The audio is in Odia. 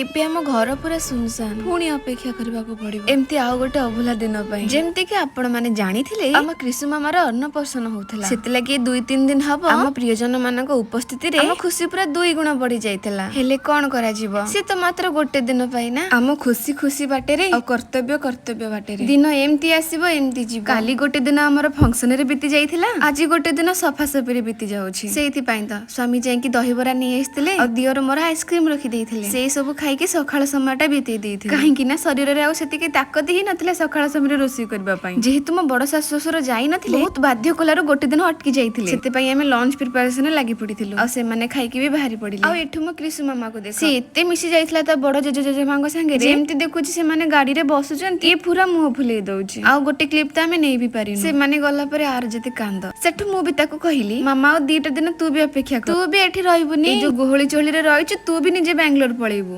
ଏବେ ଆମ ଘର ପୁରା ସୁନସାନ। ପୁଣି ଅପେକ୍ଷା କରିବାକୁ ପଡିବ ଏମିତି ଆଉ ଗୋଟେ ଅଭୁଲା ଦିନ ପାଇଁ। ଯେମିତି କି ଆପଣ ମାନେ ଜାଣିଥିଲେ, ଆମ କ୍ରିଶୁ ମାମାର ଅନ୍ନପ୍ରାଶନ ହଉଥିଲା। ସେଥିଲାଗି 2-3 ଦିନ ହବ ଆମ ପ୍ରିୟଜନ ମାନଙ୍କ ଉପସ୍ଥିତିରେ ଆମ ଖୁସି ପୁରା ଦୁଇ ଗୁଣ ବଢି ଯାଇଥିଲା। ହେଲେ କଣ କରାଯିବ, ସେ ତ ମାତ୍ର ଗୋଟେ ଦିନ ପାଇଁ ନା। ଆମ ଖୁସି ଖୁସି ବାଟରେ ଆଉ କର୍ତ୍ତବ୍ୟ କର୍ତ୍ତବ୍ୟ ବାଟରେ। ଦିନ ଏମିତି ଆସିବ, ଏମିତି ଯିବ। କାଲି ଗୋଟେ ଦିନ ଆମର ଫଙ୍କସନ ରେ ବିତି ଯାଇଥିଲା, ଆଜି ଗୋଟେ ଦିନ ସଫାସଫିରେ ବିତି ଯାଉଛି। ସେଇଥିପାଇଁ ତ ସ୍ୱାମୀ ଯାଇକି ଦହିବରା ନେଇ ଆସିଥିଲେ ଆଉ ଦିଅର ମୋର ଆଇସ୍କ୍ରିମ ରଖି ଦେଇଥିଲେ। ସେଇ ସବୁ ଖାଇକି ସକାଳ ସମୟଟା ବିତେଇ ଦେଇଥିଲେ, କାହିଁକି ନା ଶରୀରରେ ଆଉ ସେତିକି ତାକତ ହିଁ ନଥିଲା ସକାଳ ସମୟରେ ରୋଷେଇ କରିବା ପାଇଁ। ଯେହେତୁ ମୋ ବଡ ଶାଶୁ ଶ୍ୱଶୁର ଯାଇନଥିଲେ, ବହୁତ ବାଧ୍ୟ କଲାରୁ ଗୋଟେ ଦିନ ଅଟକି ଯାଇଥିଲେ। ସେଥିପାଇଁ ଆମେ ଲଞ୍ଚ ପ୍ରିପାରେସନ ଲାଗି ପଡିଥିଲୁ ଆଉ ସେମାନେ ଖାଇକି ବି ବାହାରି ପଡିଲେ। ଆଉ ଏଠୁ ମୋ କ୍ରିଶୁ ମାମାକୁ ଦେଖ, ସେ ଏତେ ମିଶି ଯାଇଥିଲା ତା ବଡ ଜେଜେ ଜେଜେମାଙ୍କ ସାଙ୍ଗରେ। ଯେମିତି ଦେଖୁଛି ସେମାନେ ଗାଡିରେ ବସୁଛନ୍ତି, ଇଏ ପୁରା ମୁହଁ ଫୁଲେଇ ଦଉଛି। ଆଉ ଗୋଟେ କ୍ଲିପ ତ ଆମେ ନେଇ ବି ପାରିନୁ। ସେମାନେ ଗଲା ପରେ ଆର ଯେତେ କାନ୍ଦ। ସେଠୁ ମୁଁ ବି ତାକୁ କହିଲି, ମାମା, ଆଉ 2ଟା ଦିନ ତୁ ବି ଅପେକ୍ଷା କର, ତୁ ବି ଏଠି ରହିବୁନି। ଏଇ ଯୋଉ ଗହଳି ଚହଳିରେ ରହିଛୁ, ତୁ ବି ନିଜେ ବାଙ୍ଗାଲୋର ପଳେଇବୁ।